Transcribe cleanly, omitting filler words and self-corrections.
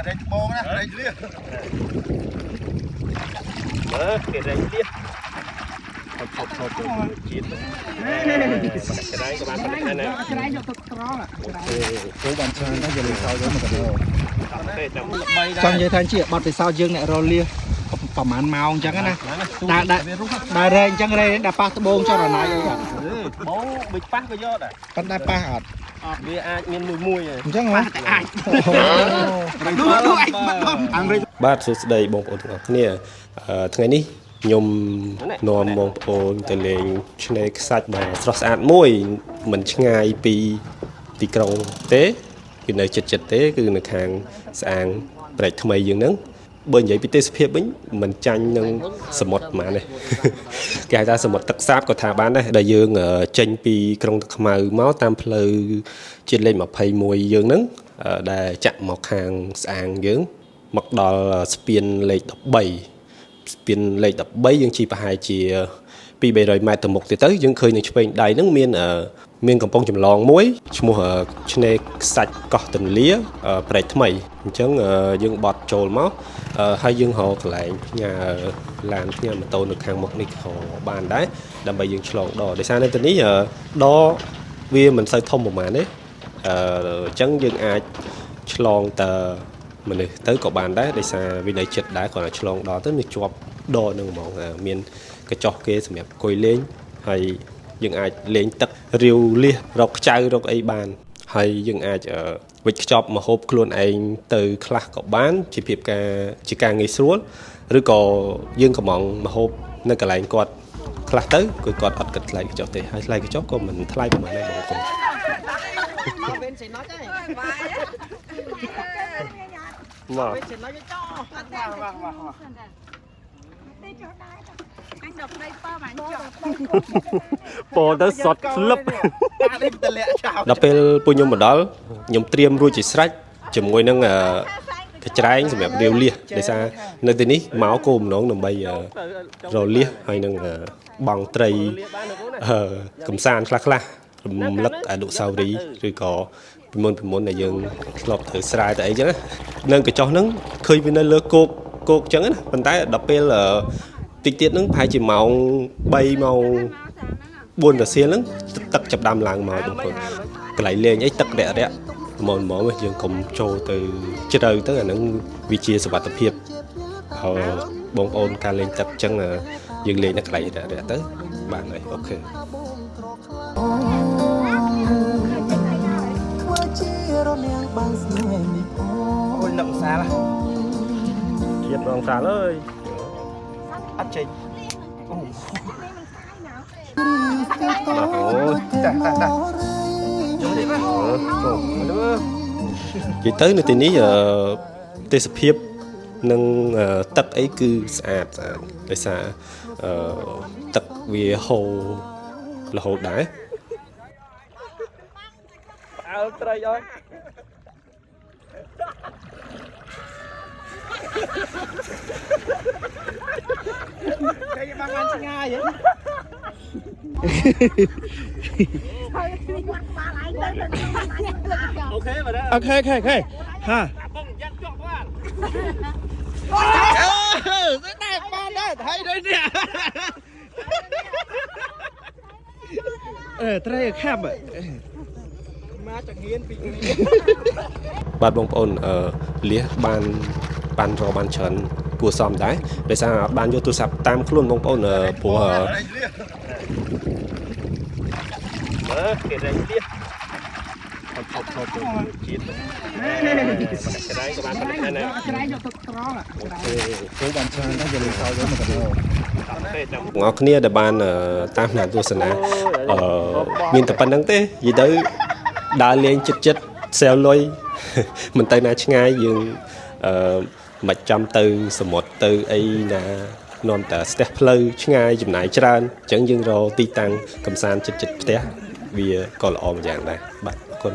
រែកត្បូងណារែកលៀស មើលគេរែកលៀសថប់ថប់ទៅជាតិច្រែងក៏បានប៉ុណ្ណេះណា ច្រែងយកទឹកត្រង់ គោបានច្រើនដែរយកលេសោយកមកកដោ ទេចាំ ចង់និយាយថាជាបတ်ពិសោធន៍យើងអ្នករលៀសប្រហែលម៉ោងអញ្ចឹងណាដាក់ដាក់ដាក់រែងអញ្ចឹងរែងដាក់ប៉ះត្បូងចរណៃអីអត់ ត្បូងបិចប៉ះក៏យកដែរ ប៉ុន្តែប៉ះអត់ វាអាចមានមួយមួយហើយ អញ្ចឹងហ៎អាចດູດູឯងបាត់ដុំ អង្រេច បាទសួស្តីបងប្អូនទាំងអស់គ្នាថ្ងៃនេះខ្ញុំនាំបងប្អូនទៅលេងឆ្នេរខ្សាច់ដ៏ស្រស់ស្អាតមួយមិនឆ្ងាយពីទីក្រុងទេគឺនៅជិតៗទេ គឺនៅខាងស្អាងព្រែកថ្មីយើងហ្នឹងបើនិយាយពីទេសភាពវិញមិនចាញ់នឹងសមុទ្រហ្មងទេ គេហៅថាសមុទ្រទឹកសាបក៏ថាបានដែរដែលយើងចេញពីក្រុងតាខ្មៅមកតាមផ្លូវជាតិលេខ21យើងហ្នឹងដែលចាក់មកខាងស្អាងយើង មកដល់ស្ពានលេខ13ស្ពានលេខ13យើងជិះប្រហែលជា2 300ម៉ែត្រទៅមុខទៀតទៅយើងឃើញនៅឆ្វេងដៃហ្នឹងមានមានកំពង់ចម្លងមួយឈ្មោះឆ្នេរខ្សាច់កោះទន្លាព្រែកថ្មីអញ្ចឹងយើងបត់ចូលមកហើយយើងរកកន្លែងផ្ញើឡានផ្ញើម៉ូតូនៅខាងមុខនេះក៏បានដែរដើម្បីយើងឆ្លងដដោយសារនៅទីនេះដវាមិនសូវធំប្រហែលទេអញ្ចឹងយើងអាចឆ្លងតមនុស្សទៅក៏បានដែរដោយសារវិន័យចិត្តដែរគ្រាន់តែឆ្លងដល់ទៅនឹងជាប់ដនឹងហ្មងមានកញ្ចោះគេសម្រាប់អង្គុយលេងហើយយើងអាចលេងទឹករាវលៀសរកខ្ចៅរកអីបានហើយយើងអាចវិចខ្ចប់ម្ហូបខ្លួនឯងទៅខ្លះក៏បាន ជាភាពការជាការងាយស្រួលឬក៏យើងកំងម្ហូបនៅកន្លែងគាត់ខ្លះទៅគឺគាត់អត់គិតថ្លៃកញ្ចុះទេហើយថ្លៃកញ្ចុះក៏មិនថ្លៃប្រហែលដែរបងប្អូន មកវិញសេណុចហើយ មក វិញសេណុចចោ អញដល់ប្តីពើបានចុះ ពោទៅសុតស្លឹប អានេះតលាក់ចោល ដល់ពេលពួកខ្ញុំមកដល់ខ្ញុំត្រៀមរួចជាស្រេចជាមួយនឹងកញ្ច្រែងសម្រាប់រាវលៀសដោយសារនៅទីនេះមកគោលបំណងដើម្បីរលៀសហើយនឹងបង់ត្រីកំសាន្តខ្លះខ្លះរំលឹកអនុស្សាវរីយ៍ឬក៏ពីមុនពីមុនដែលយើងធ្លាប់ធ្វើស្រែទៅអីចឹងណានៅកញ្ចុះហ្នឹងឃើញវានៅលើគោកគោកចឹងណាប៉ុន្តែដល់ពេលតិចទៀតហ្នឹងប្រហែលជាម៉ោង3ម៉ោង 4រសៀលហ្នឹងទឹកចាប់ដើមឡើងមកបងប្អូនកន្លែងលេងអីទឹករាក់រាក់ហ្មងហ្មងយើងកុំចូលទៅជ្រៅទៅអាហ្នឹងវាជាសុវត្ថិភាពហើយបងប្អូនការលេងទឹកអញ្ចឹងយើងលេងនៅកន្លែងរាក់រាក់ទៅបានហើយអូខេ ធ្វើជារនាំងបានស្នេហ៍នេះផង អូយនឹកសាល ជាតិរងសាលអើយ អត់ចេញ បាទអូយ តាតាតាចូលនេះមក និយាយទៅនៅទីនេះទេសភាពនិងទឹកអីគឺស្អាតស្អាតដោយសារអឺទឹកវាហូររហូតដែរ ផ្អើលត្រីអើយ គេបានបានឆ្ងាយហ៎ អូខេបាទ អូខេអូខេអូខេហា បងយ៉ាត់ជាប់បាន អឺដែរបានដែរហើយដូចនេះអឺត្រីខាប់ មកចង្ហៀនពីគ្នា បាទបងប្អូនលៀសបានបានរកបានច្រើនគួរសមដែរដោយសារអត់បានយកទូរស័ព្ទតាមខ្លួនបងប្អូនព្រោះ រែកលៀស មើលគេរែកលៀសថប់ថប់ទៅជាតិច្រែងក៏បានប៉ុណ្ណេះណា ច្រែងយកទឹកត្រង់ គោបានច្រើនដែរយកលេសោយកមកកដោ ទេចាំ បងប្អូនគ្នាដែលបានតាមដានទស្សនាអឺមានតែប៉ុណ្្នឹងទេនិយាយទៅដើរលេងចិត្តចិត្តសែវលុយ មិនទៅណាឆ្ងាយយើងអឺមិនចាំទៅសមុទ្រទៅអីណានាំតែស្ទះផ្លូវឆ្ងាយចំណាយច្រើនអញ្ចឹងយើងរកទីតាំងកំសាន្តចិត្តចិត្តផ្ទះវាក៏ល្អម្យ៉ាងដែរបាទអរគុណ